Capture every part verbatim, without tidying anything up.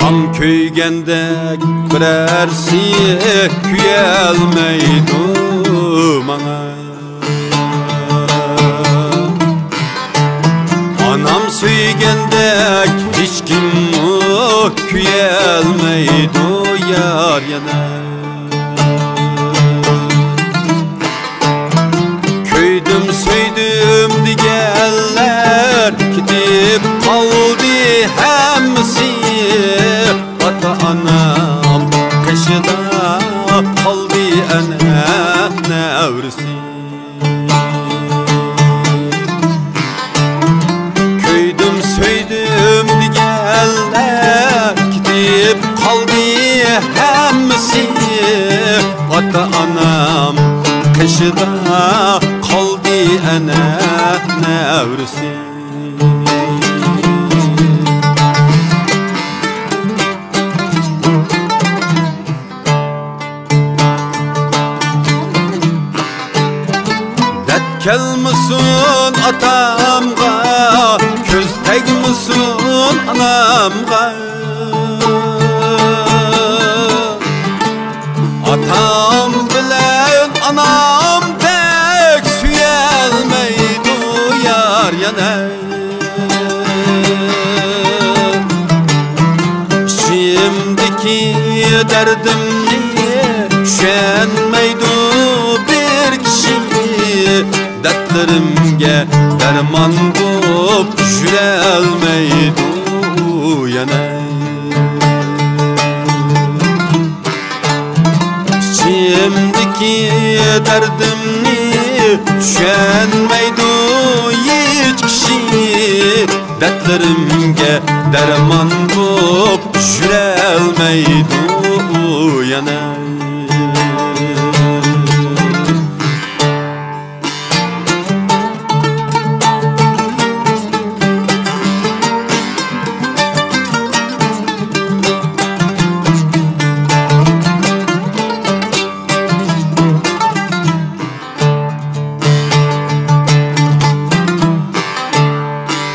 ئانام كۆيگەندەك بىرەرسى كۆيەلمەيدۇ ماڭا. ئانام سۆيگەندەك ھېچكىممۇ كۆيەلمەيدۇ يار يەنە. كۆيدۈم، سۆيدۈم دېگەنلەر كېتىپ قالدى ھەممىسى. ئاتا-ئانام قېشىدا قالدى ئەنە نەۋرىسى. كۆيدۈم، سۆيدۈم دېگەنلەر كېتىپ قالدى ھەممىسى. ئاتا-ئانام قېشىدا قالدى ئەنە نەۋرىسى. دەرد كەلمىسۇن ئاتامغا، كۆز تەگمىسۇن ئانامغا. ئاتام بىلەن ئانامدەك سۆيەلمەيدۇ يار يەنە. ئىچىمدىكى دەردىمنى چۈشەنمەيدۇ بىر كىشى. دەردلىرىمگە دەرمان بوپ يۈرەلمەيدۇ يەنە. ئىچىمدىكى دەردىمنى چۈشەنمەيدۇ ھېچ كىشى. دەردلىرىمگە دەرمان بوپ يۈرەلمەيدۇ يەنە.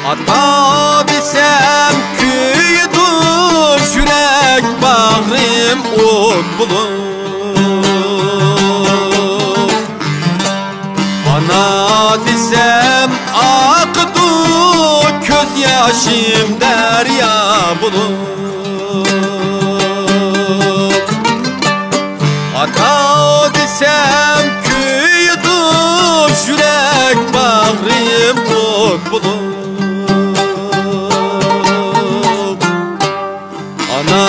ئاتا دېسەم كۆيىدۇ يۈرەك باغرىم ئوت بولۇپ. ئانا دېسەم ئاقىدۇ كۆز ياشىم دەريا بولۇپ. ئاتا دېسەم كۆيىدۇ يۈرەك باغرىم ئوت بولۇپ. ئانا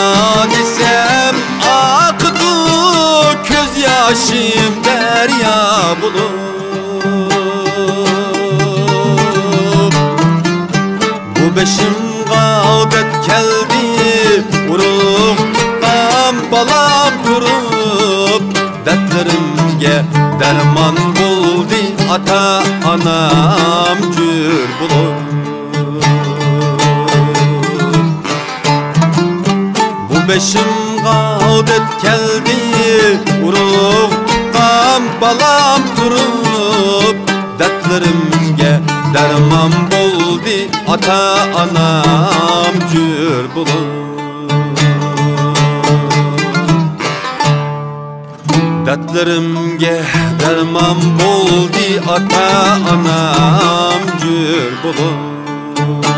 دېسەم ئاقىدۇ كۆز ياشىم دەريا بولۇپ. بۇ بېشىمغا دەرد كەلدى، ئۇرۇق تۇغقان بالام تۇرۇپ. دەردلىرىمگە دەرمان بولدى ئاتا-ئانام جۈر بولۇپ. بۇ بېشىمغا دەرد كەلدى، ئۇرۇق تۇغقان بالام تۇرۇپ. دەردلىرىمگە دەرمان بولدى ئاتا-ئانام جۈر بولۇپ. دەردلىرىمگە دەرمان بولدى ئاتا-ئانام جۈر بولۇپ.